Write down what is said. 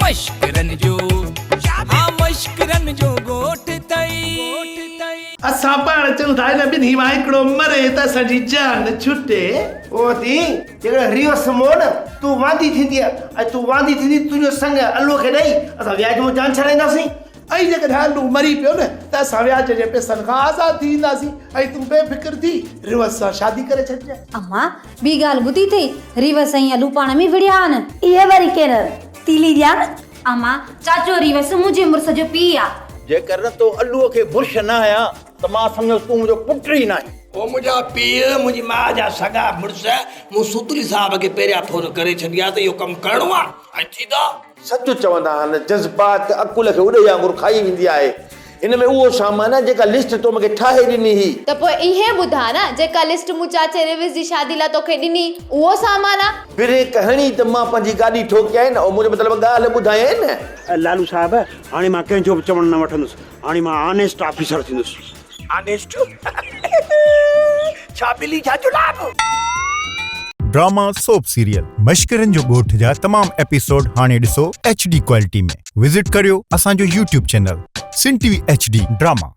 مشڪرن جو ها مشڪرن جو ڳوٺ ٿئي. اسان پاڻ چئون ٿا هن ٻنهي مان هڪڙو مري ته اسان جي جان ڇٽي. او ٿي جيڪڏهن ريوس مئو نه تون واندي ٿيندينء ۽ تون واندي ٿيندي تنهنجو سڱ الوء کي ڏئي اسان وياج مان جان ڇڏائينداسين. ۽ جيڪڏهن الو مري پيو نه ته اسان وياج جي پئسن کان آزاد ٿي وينداسين ۽ تون بي فڪر ٿي ريوس سان شادي ڪري ڇڏجانء. امان، ٻي ڳالهه ٻڌي اٿئي، ريوس ۽ الو پاڻ ۾ وڙهيا آهن. اهي وري ڪير تيلي ڏيان؟ امان، چاچو ريوس منهنجي مڙس جو پيء آ. جيڪر نه تو الوء کي برش نه هنيا ته مان سمجهندس تون منهنجو پٽ ئي ناهين. او منهنجا پيء، منهنجي ماء جا سڳا مڙس، مون سوتلي صاحب کي پهريان فون ڪري ڇڏي آ ته اهو ڪم ڪرڻو آ ۽ ٿيندو. سچ چوندا آهن، جذبات عقل کي اڏهي وانگر کائي ويندي آهي. هن ۾ اهو سامان آهي جيڪا لسٽ تو مون کي ٺاهي ڏني هئي. ته پوء اهي ٻڌاء نه، جيڪا لسٽ مون چاچي ريوس جي شادي لاء توکي ڏني، اهو سامان آ؟ بريڪ هڻي ته مان پنهنجي گاڏي ٺوڪيائين نه، او منهنجو مطلب ڳالهه ٻڌايائين نه. لالو صاحب، هاڻي مان ڪنهن جو به چوڻ نه وٺندس. هاڻي مان آنيسٽ آفيسر ٿيندس. آنيسٽ؟ ڇا ٻلي ڇا جلاب؟ ڊراما سوپ سيريل مشڪرن جو ڳوٺ جا تمام ايپيسوڊ هاڻي ڏسو ايڇ ڊي ڪوالٽي ۾ وزٽ ڪريو اسان جو YouTube channel Sindh T V H D drama.